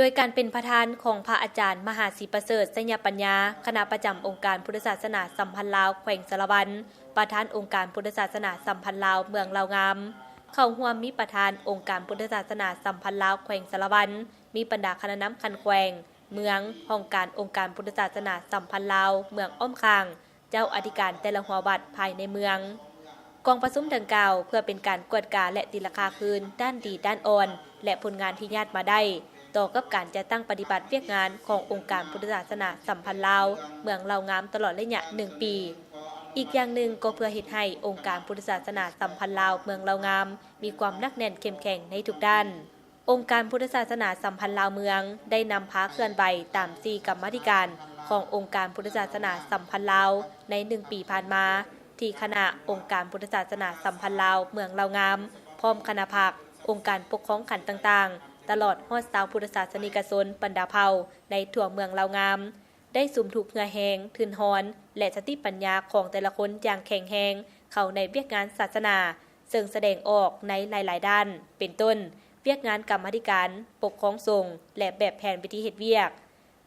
ໂດຍການເປັນປະທານຂອງພະອາຈານມະຫາສີປະເສີດ ໄຊຍະປັນຍາ ຄະນະປະຈຳອົງການພຸດທະສາສະໜາສຳພັນລາວແຂວງສາລະວັນ, ປະທານອົງການພຸດທະສາສະໜາສຳພັນລາວເມືອງລາວງາມ. ເຂົ້າຮ່ວມມີປະທານອົງການພຸດທະສາສະໜາສຳພັນລາວແຂວງສາລະວັນ, ມີບັນດາຄະນະນຳຂັ້ນແຂວງ, ເມືອງ, ຫ້ອງການອົງການພຸດທະສາສະໜາສຳພັນລາວເມືອງອ້ອມຂ້າງ, ເຈົ້າອະທິການແຕ່ລະຫົວວັດພາຍໃນເມືອງ. ກອງປະຊຸມດັ່ງກ່າວເພື່ອເປັນການກວດກາ ແລະ ຕີລາຄາຄືນດ້ານດີດ້ານອ່ອນ ແລະ ຜົນງານທີ່ຍາດມາໄດ້ ຕໍ່ກັບການຈັດຕັ້ງປະຕິບັດວຽກງານຂອງອົງການພຸດທະສາສະໜາສຳພັນລາວເມືອງລາວງາມຕະຫຼອດໄລຍະໜຶ່ງປີ. ອີກຢ່າງໜຶ່ງກໍເພື່ອເຮັດໃຫ້ອົງການພຸດທະສາສະໜາສຳພັນລາວເມືອງລາວງາມ ມີຄວາມໜັກແໜ້ນເຂັ້ມແຂງໃນທຸກດ້ານ. ອົງການພຸດທະສາສະໜາສຳພັນລາວເມືອງ ໄດ້ນຳພາເຄື່ອນໄຫວຕາມສີ່ກຳມາທິການຂອງອົງການພຸດທະສາສະໜາສຳພັນລາວໃນໜຶ່ງປີຜ່ານມາ ທີ່ຄະນະອົງການພຸດທະສາສະໜາສຳພັນລາວເມືອງລາວງາມ ພ້ອມຄະນະພັກ, ອົງການປົກຄອງຂັ້ນຕ່າງໆ ຕະຫຼອດຮອດຊາວພຸດທະສາສະນິກະຊົນບັນດາເຜົ່າໃນທົ່ວເມືອງລາວງາມ ໄດ້ສຸມທຸກເຫື່ອແຮງ, ທຶນຮອນ ແລະ ສະຕິປັນຍາຂອງແຕ່ລະຄົນຢ່າງແຂງແຮງເຂົ້າໃນວຽກງານສາສະໜາ, ເຊິ່ງສະແດງອອກໃນຫຼາຍໆດ້ານ ເປັນຕົ້ນ ວຽກງານກຳມາທິການ, ປົກຄອງສົງ ແລະ ແບບແຜນວິທີເຮັດວຽກ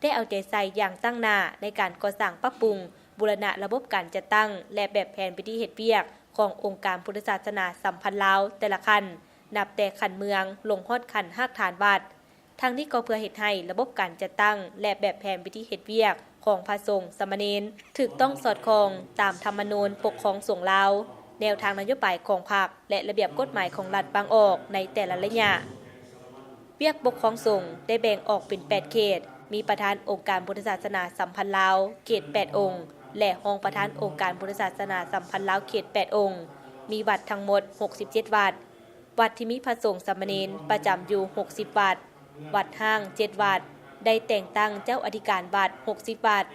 ໄດ້ເອົາໃຈໃສ່ຢ່າງຕັ້ງໜ້າໃນການກໍ່ສ້າງປັບປຸງ, ບູລະນະລະບົບການຈັດຕັ້ງ ແລະ ແບບແຜນວິທີເຮັດວຽກຂອງອົງການພຸດທະສາສະໜາສຳພັນລາວແຕ່ລະຂັ້ນ, ນັບແຕ່ຂັ້ນເມືອງລົງຮອດຂັ້ນຮາກຖານວັດ. ທັງນີ້ກໍເພື່ອເຮັດໃຫ້ລະບົບການຈັດຕັ້ງ ແລະ ແບບແຜນວິທີເຮັດວຽກຂອງພະສົງສາມະເນນ ຖືກຕ້ອງສອດຄ່ອງຕາມທຳມະນູນປົກຄອງສົງລາວ, ແນວທາງນະໂຍບາຍຂອງພັກ ແລະ ລະບຽບກົດໝາຍຂອງລັດບາງອອກໃນແຕ່ລະໄລຍະ. ວຽກປົກຄອງສົງໄດ້ແບ່ງອອກເປັນແປດເຂດ, ມີປະທານອົງການພຸດທະສາສະໜາສຳພັນລາວເຂດແປດອົງ ແລະ ຮອງປະທານອົງການພຸດທະສາສະໜາສຳພັນລາວເຂດແປດອົງ, ມີວັດທັງໝົດຫົກສິບເຈັດວັດ. ວັດທີ່ມີພະສົງສາມະເນນປະຈຳຢູ່ຫົກສິບວັດ, ວັດຮ້າງເຈັດວັດ, ໄດ້ແຕ່ງຕັ້ງເຈົ້າອະທິການວັດຫົກສິບວັດ.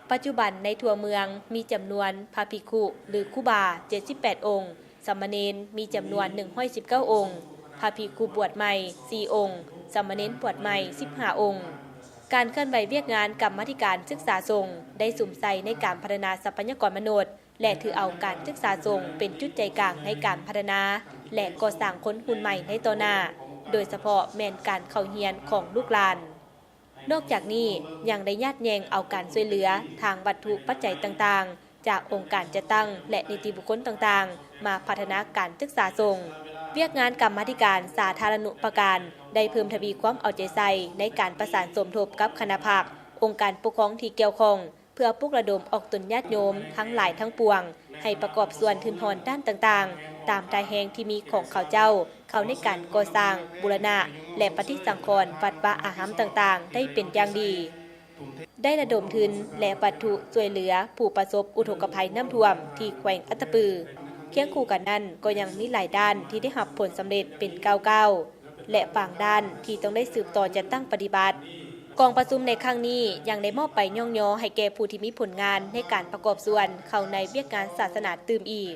ປັດຈຸບັນໃນທົ່ວເມືອງມີຈຳນວນພະພິກຂຸ ຫຼື ຄູບາເຈັດສິບແປດອົງ, ສາມະເນນມີຈຳນວນໜຶ່ງຮ້ອຍສິບເກົ້າອົງ, ພະພິກຂຸບວດໃໝ່ສີ່ອົງ, ສາມະເນນບວດໃໝ່ສິບຫ້າອົງ. ການເຄື່ອນໄຫວວຽກງານກຳມາທິການສຶກສາສົງໄດ້ສຸມໃສ່ໃນການພັດທະນາຊັບພະຍາກອນມະນຸດ ແລະ ຖືເອົາການສຶກສາສົງເປັນຈຸດໃຈກາງໃນການພັດທະນາ ແລະ ກໍ່ສ້າງຄົນຮຸ່ນໃໝ່ໃນຕໍ່ໜ້າ, ໂດຍສະເພາະແມ່ນການເຂົ້າຮຽນຂອງລູກຫຼານ. ນອກຈາກນີ້ຍັງໄດ້ຍາດແຍ່ງເອົາການຊ່ວຍເຫຼືອທາງວັດຖຸປັດໄຈຕ່າງໆ ຈາກອົງການຈັດຕັ້ງ ແລະ ນິຕິບຸກຄົນຕ່າງໆ ມາພັດທະນາການສຶກສາສົງ. ວຽກງານກຳມາທິການສາທາລະນຸປະການ ໄດ້ເພີ່ມທະວີຄວາມເອົາໃຈໃສ່ໃນການປະສານສົມທົບກັບຄະນະພັກ, ອົງການປົກຄອງທີ່ກ່ຽວຂ້ອງ ເພື່ອປຸກລະດົມອອກຕົນຍາດໂຍມທັງຫຼາຍທັງປວງ ໃຫ້ປະກອບສ່ວນທຶນຮອນດ້ານຕ່າງໆ ຕາມທ່າແຮງທີ່ມີຂອງເຂົາເຈົ້າ ເຂົ້າໃນການກໍ່ສ້າງ, ບູລະນະ ແລະ ປະຕິສັງຂອນວັດວາອາຮາມຕ່າງໆ ໄດ້ເປັນຢ່າງດີ. ໄດ້ລະດົມທຶນ ແລະ ວັດຖຸຊ່ວຍເຫຼືອຜູ້ປະສົບອຸທົກກະໄພນ້ຳຖ້ວມທີ່ແຂວງອັດຕະປື. ຄຽງຄູ່ກັນນັ້ນກໍຍັງມີຫຼາຍດ້ານທີ່ໄດ້ຮັບຜົນສຳເລັດເປັນກ້າວໆ ແລະ ບາງດ້ານທີ່ຕ້ອງໄດ້ສືບຕໍ່ຈັດຕັ້ງປະຕິບັດ. ກອງປະຊຸມໃນຄັ້ງນີ້ຍັງໄດ້ມອບໃບຍ້ອງຍໍໃຫ້ແກ່ຜູ້ທີ່ມີຜົນງານໃນການປະກອບສ່ວນເຂົ້າໃນວຽກງານສາສະໜາຕື່ມອີກ.